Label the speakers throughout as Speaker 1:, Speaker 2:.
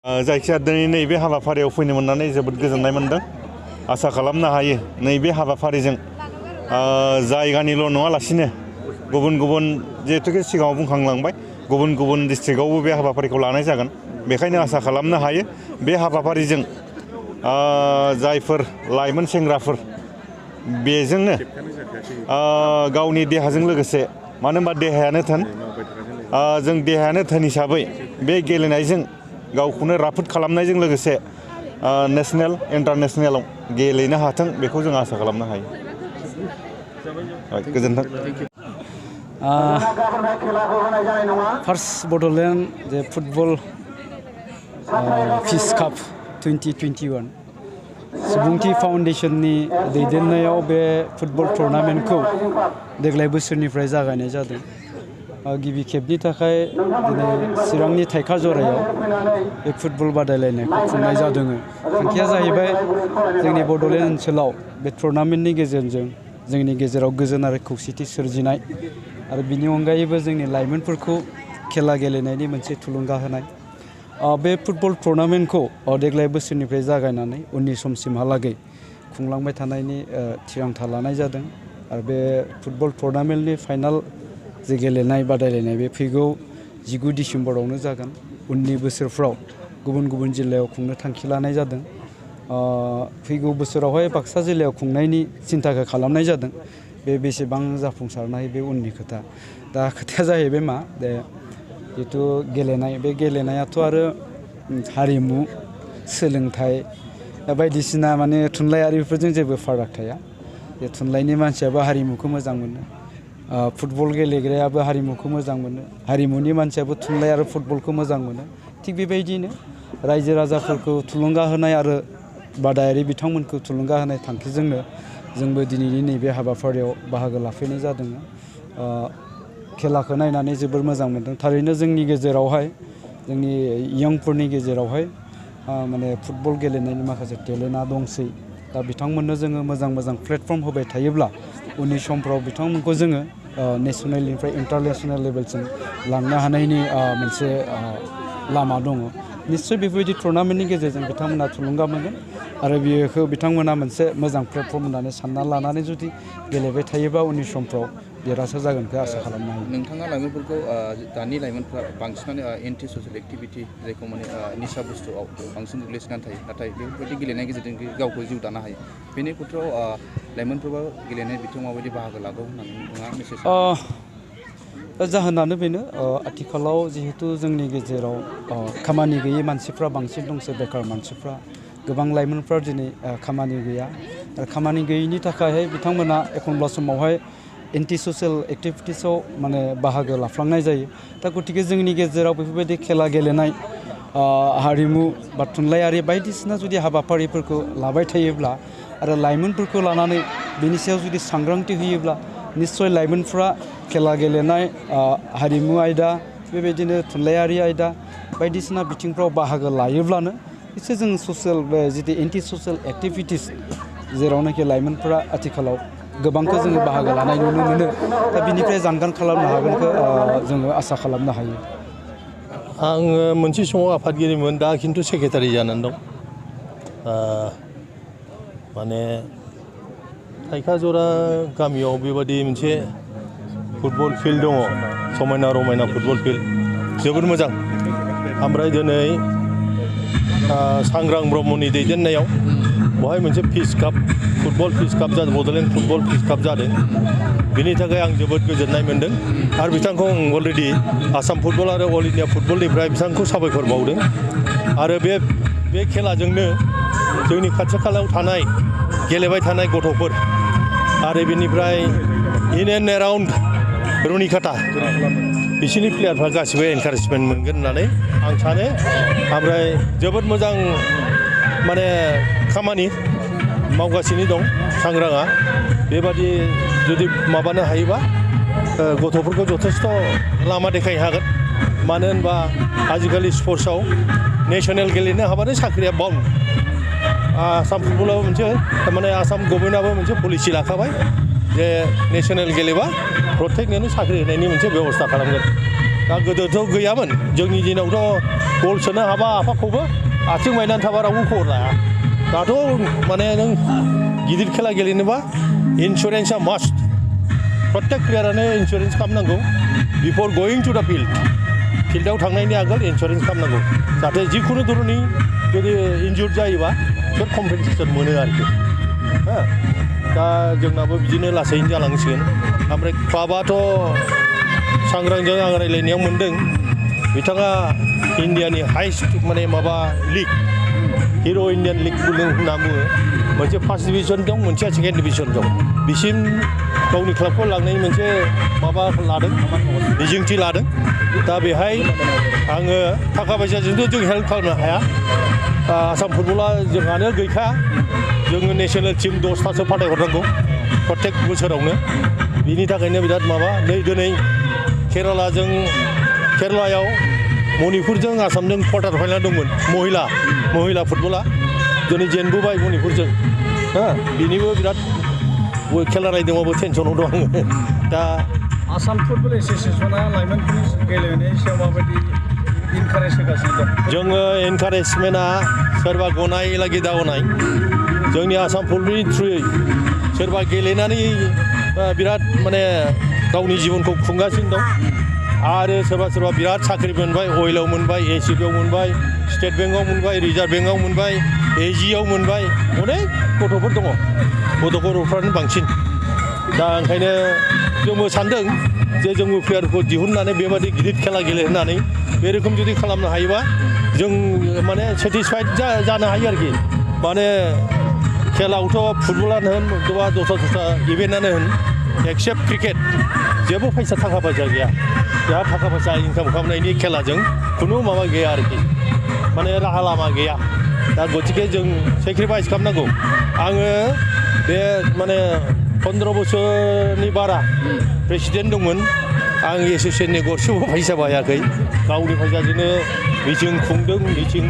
Speaker 1: जायखिया दिनै नैबे हाबाफारियाव फैनो मोननानै जोबोद गोजोननाय मोनदों। आसा खालामनो हायो नैबे हाबाफारिजों जायगानिल' नङालासिनो गुबुन गुबुन जिहेतुके सिगाङाव बुंखांलांबाय गुबुन गुबुन डिस्ट्रिक्टआवबो बे हाबाफारिखौ लानाय जागोन। बेखायनो आसा खालामनो हायो बे हाबाफारिजों जायफोर लाइमोन सेंग्राफोर बेजोंनो गावनि देहाजों लोगोसे मानो होनबा देहायानो धोन जों देहायानो धोन हिसाबै बे गेलेनायजों गावखौनो राफोद खालामनायजों लोगोसे नेसनेल इन्टारनेसनेलाव गेलेनो हाथों बेखौ जों आसा खालामनो हायो। गोजोन्थों।
Speaker 2: फार्स्ट बड'लेण्ड जे फुटबल फिस काप 2021 सुबुंथि फाउन्डेसननि दैदेननायाव बे फुटबल टुर्नामेन्टखौ देग्लाय बोसोरनिफ्राय जागायनाय जादों। गिबि खेबनि थाखाय दिनै चिरांनि थाइखाजरायाव बे फुटबल बादायलायनायखौ खुंनाय जादों। थांखिया जाहैबाय जोंनि बड'लेण्ड ओनसोलाव बे टुर्नामेन्टनि गेजेरजों जोंनि गेजेराव गोजोन आरो खौसेथि सोरजिनाय आरो बिनि अनगायैबो जोंनि लाइमोनफोरखौ खेला गेलेनायनि मोनसे थुलुंगा होनाय। बे फुटबल टुर्नामेन्टखौ देग्लाय बोसोरनिफ्राय जागायनानै उननि समसिमहालागै खुंलांबाय थानायनि थिरांथा लानाय जादों आरो बे फुटबल टुर्नामेन्टनि फाइनाल जे गेलेनाय बादायलायनाय बे फैगौ 19 डिसेम्बरावनो जागोन। उननि बोसोरफ्राव गुबुन गुबुन जिल्लायाव खुंनो थांखि लानाय जादों। फैगौ बोसोरावहाय बाक्सा जिल्लायाव खुंनायनि सिन्थाखौ खालामनाय जादों। बे बेसेबां जाफुंसारनाय बे उननि खोथा। दा खोथाया जाहैबाय मा दे जिथु गेलेनाय बे गेलेनायाथ' आरो हारिमु सोलोंथाइ बायदिसिना माने थुनलाइयारिफोरजों जेबो फाराग थाया। बे थुनलाइनि मानसियाबो हारिमुखौ मोजां मोनो। फुटबल गेलेग्रायाबो हारिमुखौ मोजां मोनो। हारिमुनि मानसियाबो थुनलाइ आरो फुटबलखौ मोजां मोनो। थिग बेबायदिनो रायजो राजाफोरखौ थुलुंगा होनाय आरो बादायारि बिथांमोनखौ थुलुंगा होनाय थांखिजोंनो जोंबो दिनैनि नैबे हाबाफारियाव बाहागो लाफैनाय जादों। खेलाखौ नायनानै जोबोर मोजां मोनदों। थारैनो जोंनि गेजेरावहाय जोंनि यंफोरनि गेजेरावहाय माने फुटबल गेलेनायनि माखासे टेलेन्टआ दंसै। दा बिथांमोननो जोङो मोजां मोजां प्लेटफर्म होबाय थायोब्ला उननि समफ्राव बिथांमोनखौ जोङो नेसनेलनिफ्राय इन्टारनेसनेल लेभेलसिम लांनो हानायनि मोनसे लामा दङ। निस्सय बेफोरबायदि टुर्नामेन्टनि गेजेरजों बिथांमोना थुलुंगा मोनगोन आरो बेखौ बिथांमोना मोनसे मोजां प्लेटफर्म होननानै सानना लानानै जुदि गेलेबाय थायोबा उननि समफ्राव देरहासार जागोनखौ आसा खालामनो हायो।
Speaker 3: नोंथाङा लाइमोनफोरखौ दानि लाइमोनफ्रा बांसिनानो एन्टि ससियेल एक्टिभिटि जायखौ माने निसा बुस्थुआव बांसिन गोग्लैसोनानै थायो। नाथाय बेफोरबायदि गेलेनायनि गेजेरजों गावखौ जिउ दानो हायो। बेनि खेथ्रआव लाइमोनफोरबो गेलेनाय बिथिङाव माबायदि बाहागो लागौ होननानै नोंथाङा मेसेज
Speaker 2: जाहोनानो बेनो आथिखालाव जिहेतु जोंनि गेजेराव खामानि गैयै मानसिफ्रा बांसिन दंसै। बेखार मानसिफ्रा गोबां लाइमोनफ्रा दिनै खामानि गैया आरो खामानि गैयैनि थाखायहाय बिथांमोना एखनब्ला समावहाय एन्टि ससियेल एक्टिभिटिसाव माने बाहागो लाफ्लांनाय जायो। दा गतिके जोंनि गेजेराव बेफोरबायदि खेला गेलेनाय हारिमु बा थुनलाइयारि बायदिसिना जुदि हाबाफारिफोरखौ लाबाय थायोब्ला आरो लाइमोनफोरखौ लानानै बिनि सायाव जुदि सांग्रांथि होयोब्ला निस्सय लाइमोनफ्रा खेला गेलेनाय हारिमु आयदा बेबायदिनो थुनलाइयारि आयदा बायदिसिना बिथिंफ्राव बाहागो लायोब्लानो एसे जों ससियेल जितु एन्टि ससियेल एक्टिभिटिस जेरावनाखि लाइमोनफ्रा आथिखालाव गोबांखौ जोङो बाहागो लानाय नुनो मोनो। दा बिनिफ्राय जानगार खालामनो हागोनखौ जोङो आसा खालामनो हायो।
Speaker 4: आङो मोनसे समाव आफादगिरिमोन, दा खिन्थु सेक्रेटारि जानानै दं। माने थाइखाजरा गामियाव बेबादि मोनसे फुटबल फिल्ड दङ, समायना रमायना फुटबल फिल्ड जोबोर मोजां। ओमफ्राय दिनै सांग्रां ब्रह्मनि दैदेननायाव बहाय मोनसे फिस काप फुटबल फिस काप जादों, बड'लेण्ड फुटबल फिस काप जादों। बिनि थाखाय आं जोबोद गोजोननाय मोन्दों आरो बिथांखौ आं अलरेडि आसाम फुटबल आरो अल इण्डिया फुटबलनिफ्राय बिथांखौ साबायखर बावदों। आरो बे खेलाजोंनो जोंनि खाथि खालायाव थानाय गेलेबाय थानाय गथ'फोर आरो बेनिफ्राय इन एन्ड एराउन्ड रुनिकाटा बिसोरनि प्लेयारफ्रा गासिबो एनकारेजमेन्ट मोनगोन होननानै आं सानो। ओमफ्राय जोबोद मोजां माने खामानि मावगासिनो दं सांग्राङा। बेबादि जुदि माबानो हायोबा गथ'फोरखौ जथेस्थ' लामा देखायनो हागोन। मानो होनबा आजिखालि स्पर्ट्सआव नेसनेल गेलेनो हाबानो साख्रिया बाउन्ड। आसाम फुटबलाव मोनसे थारमाने आसाम गभर्नमेन्टआबो मोनसे पलिसि लाखाबाय जे नेसनेल गेलेबा प्रत्येकनोनो साख्रि होनायनि मोनसे बेबस्था खालामगोन। दा गोदोथ' गैयामोन, जोंनि दिनावथ' गल सोनो हाबा आफाखौबो आथिं बायनानै थाबा रावबो खबर लाया दाथ' माने नों गिदिर खेला गेलेनोबा इन्सुरेन्सआ मास्ट प्रत्येक प्लेयारानो इन्सुरेन्स खालामनांगौ बिफोर गोयिं टु दा फिल्डआव थांनायनि आगोल इन्सुरेन्स खालामनांगौ जाहाथे जिखुनु धरननि जुदि इन्जुर्ड जायोबा बिसोर कम्पेनसेसन मोनो आरोखि दा जोंनाबो बिदिनो लासैनो जालांसिगोन ओमफ्राय क्लाबाथ' सांग्रांजों आं रायज्लायनायाव मोन्दों बिथाङा इन्डियानि हाइस्ट माने माबा लिग हिर' इन्डियान लिग होनना बुङो मोनसे फार्स्ट डिभिजन दं मोनसेया सेकेन्ड डिभिजन दं बिसिम गावनि क्लाबखौ लांनायनि मोनसे माबा लादों मिजिंथि लादों दा बेहाय आङो थाखा फैसाजोंथ' जों हेल्प खालामनो हाया आसाम फुटबला जोंहानो गैखाया जोङो नेसनेल टिम 10थासो फाथायहरनांगौ प्रत्येक बोसोरावनो बिनि थाखायनो बिराद माबा नै दिनै केरलायाव मणिपुरजों आसामजों क्वार्टार फाइनाल दंमोन महिला फुटबला दिनै जेनबोबाय मणिपुरजों बिनिबो बिराद खेला नायदोंबाबो टेनसनाव दं आङो दा
Speaker 2: आसाम फुटबल एस'सियेसना लाइमोनफोरनि गेलेनायनि सायाव माबायदि इनकारेज होगासिनो दं
Speaker 4: जोङो इनकारेजमेन्टआ सोरबा गनाय लागि दावनाय जोंनि आसाम फुटबलनि थ्रुयै सोरबा गेलेनानै बिराद माने गावनि जिबनखौ खुंगासिनो दं आरो सोरबा बिराद साख्रि मोनबाय अइलाव मोनबाय एसिबिआव मोनबाय स्टेट बेंकआव मोनबाय रिजार्भ बेंकआव मोनबाय एजिआव मोनबाय अनेक गथ'फोर दङ गथ'फोरफ्रानो बांसिन दा ओंखायनो जोंबो सानदों जे जोंबो प्लेयारखौ दिहुननानै बेबादि गिदिर खेला गेलेहोनानै बे रोखोम जुदि खालामनो हायोबा जों माने सेटिसफाइड जानो हायो आरोखि माने खेलायावथ' फुटबलानो होन बा दस्रा इभेन्टआनो होन एक्सेप्ट क्रिकेट जेबो फैसा थाखा फैसा गैया जोंहा थाखा फैसा इनकाम खालामनायनि खेलाजों खुनु माबा गैया आरोखि माने राहा लामा गैया दा गतिके जों सेक्रिफाइस खालामनांगौ आङो बे माने 15 बोसोरनि बारा प्रेसिडेन्ट दंमोन आं एस'सियेसननि गरसेबो फैसा बाहायाखै गावनि फैसाजोंनो मिटिं खुंदों मिटिं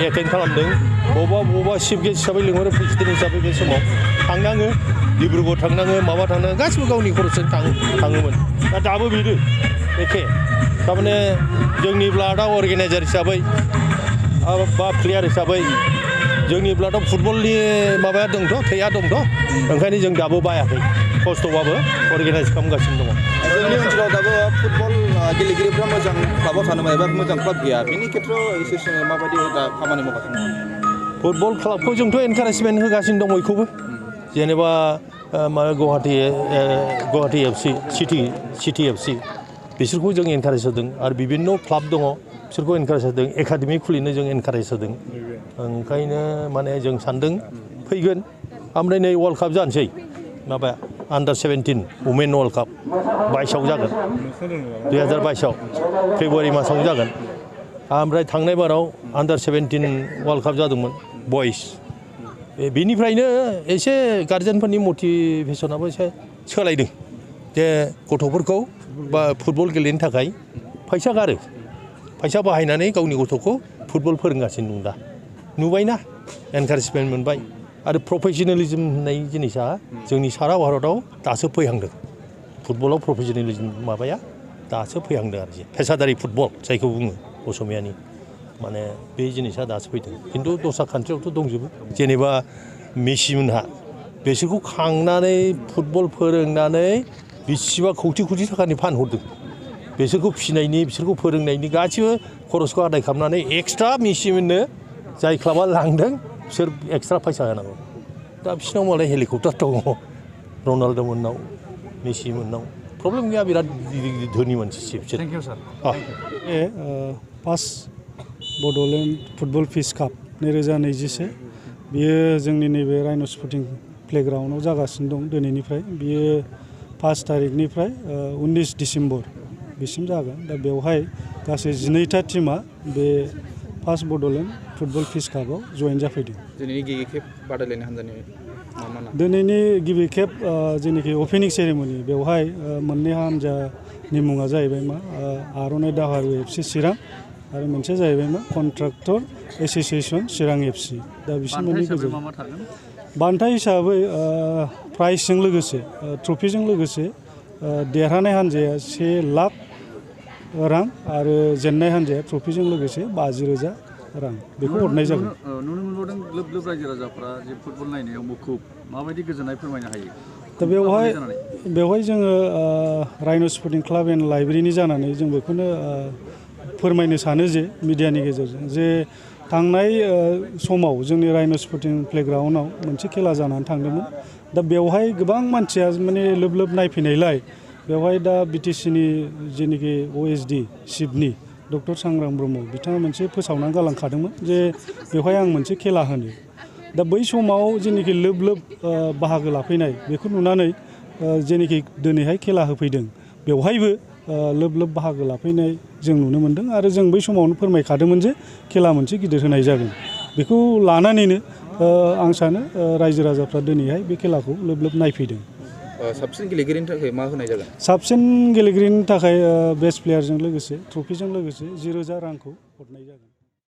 Speaker 4: एटेन्ड खालामदों बबेबा चिफ गेस्ट हिसाबै लिंहरो प्रेसिडेन्ट हिसाबै बे समाव थांनाङो डिब्रुगड़ थांनाङो माबा थांनाङो गासिबो गावनि खरसजों थाङोमोन दा दाबो बेनो एखे थारमाने जोंनि ब्लाडआव अर्गेनाइजार हिसाबै बा प्लेयार हिसाबै जोंनि ब्लाडआव फुटबलनि माबाया दंथ' थैया दंथ' ओंखायनो जों दाबो बायाखै खस्थ'बाबो अर्गेनाइज खालामगासिनो दङ
Speaker 3: जोंनि ओनसोलाव दाबो फुटबल गेलेगिरिफ्रा मोजां क्लाबाव थानो एबा मोजां क्लाब गैया बेनि खेथ्रआव एस'सियेसना माबायदि दा खामानि मावगासिनो दङ
Speaker 4: फुटबल क्लाबखौ जोंथ' एनकारेजमेन्ट होगासिनो दं बयखौबो जेनेबा गुवाहाटि एफसि सिटि एफसि बिसोरखौ जों एनकारेज होदों आरो बिभिन्न क्लाब दङ बिसोरखौ एनकारेज होदों एकाडेमि खुलिनो जों एनकारेज होदों ओंखायनो माने जों सानदों फैगोन ओमफ्राय नै वर्ल्ड काप जानोसै माबाया आन्डार 17 वुमेन वर्ल्ड काप 22आव जागोन 2022आव फेब्रुवारि मासाव जागोन ओमफ्राय थांनाय बाराव आन्डार 17 वर्ल्ड काप जादोंमोन बयस बेनिफ्रायनो एसे गार्जेनफोरनि मटिभेसनाबो एसे सोलायदों जे गथ'फोरखौ बा फुटबल गेलेनो थाखाय फैसा गारो फैसा बाहायनानै गावनि गथ'खौ फुटबल फोरोंगासिनो दं दा नुबायना एनकारेजमेन्ट मोनबाय आरो प्रफेसनेलिज्म होननाय जिनिसा जोंनि सारा भारताव दासो फैहांदों फुटबलाव प्रफेसनेलिज्म माबाया दासो फैहांदों आरोखि पेसादारि फुटबल जायखौ बुङो असमियानि माने बे जिनिसा दासो फैदों खिन्थु दस्रा कान्ट्रियावथ' दंजोबो जेनेबा मेसिमोनहा बिसोरखौ खांनानै फुटबल फोरोंनानै बेसेबा खौथि थाखानि फानहरदों बिसोरखौ फिसिनायनि बिसोरखौ फोरोंनायनि गासिबो खरसखौ आदाय खालामनानै एक्सट्रा मेसिमोननो जाय क्लाबा लांदों बिसोर एक्सट्रा फैसा होनांगौ दा बिसोरनाव मालाय हेलिकप्टार दङ रनाल्ड' मोननाव मेसि मोननाव प्रब्लेम गैया बिराद धोनि मानसि बिसोर
Speaker 3: thank you sir
Speaker 5: first Bodoland football pitch cup 2021 बियो जोंनि नैबे राइन' स्पर्टिं प्लेग्राउन्डआव जागासिनो दं दिनैनिफ्राय बियो 5 तारिखनिफ्राय 19 डिसेम्बर बिसिम जागोन दा बेवहाय गासै 12था टिमा बे फार्स्ट बड'लेण्ड फुटबल पिच कापआव जइन जाफैदों
Speaker 3: दिनैनि गिबि खेब बादायलायनाय हान्जानि मा
Speaker 5: दिनैनि गिबि खेब जेनाखि अपेनिं सेरेमनि बेवहाय मोननै हान्जानि मुङा जाहैबाय मा आर'नाइ दावहारु एफसि चिरां आरो मोनसेया जाहैबाय मा कन्ट्राक्टर एस'सिएसन चिरां एफसि दा बिसोर मोननै गेजेराव बान्था हिसाबै प्राइजजों लोगोसे ट्रफिजों लोगोसे देरहानाय हान्जाया 1 लाख रां आरो जेननाय हान्जाया ट्रफिजों लोगोसे 50,000 रां बेखौ हरनाय जागोन।
Speaker 6: नुनो मोनबावदों लोब लोब रायजो राजाफ्रा जे फुटबल नायनायाव मुखुब माबायदि गोजोननाय फोरमायनो हायो?
Speaker 5: दा बेवहाय जोङो राइन' स्पर्टिं क्लाब एन्ड लाइब्रेरिनि जानानै जों बेखौनो फोरमायनो सानो जे मिडियानि गेजेरजों जे थांनाय समाव जोंनि राइन' स्पर्टिं प्लेग्राउन्डआव मोनसे खेला जानानै थांदोंमोन। दा बेवहाय गोबां मानसिया माने लोब लोब नायफैनायलाय बेवहाय दा बिटिसिनि जेनिखि OSD चिफनि डक्टर सांग्रां ब्रह्म बिथाङा मोनसे फोसावनानै गालांखादोंमोन जे बेवहाय आं मोनसे खेला होनो। दा बै समाव जेनिखि लोब लोब बाहागो लाफैनाय बेखौ नुनानै जेनिखि दिनैहाय खेला होफैदों बेवहायबो लोब लोब बाहागो लाफैनाय जों नुनो मोन्दों आरो जों बै समावनो फोरमायखादोंमोन जे खेला मोनसे गिदिर होनाय जागोन। बेखौ लानानैनो आं सानो रायजो राजाफ्रा दिनैहाय बे खेलाखौ लोब लोब नायफैदों।
Speaker 3: साबसिन गेलेगिरिनि थाखाय मा होनाय जागोन?
Speaker 5: साबसिन गेलेगिरिनि थाखाय बेस्ट प्लेयारजों लोगोसे ट्रफिजों लोगोसे 10,000 रांखौ हरनाय जागोन।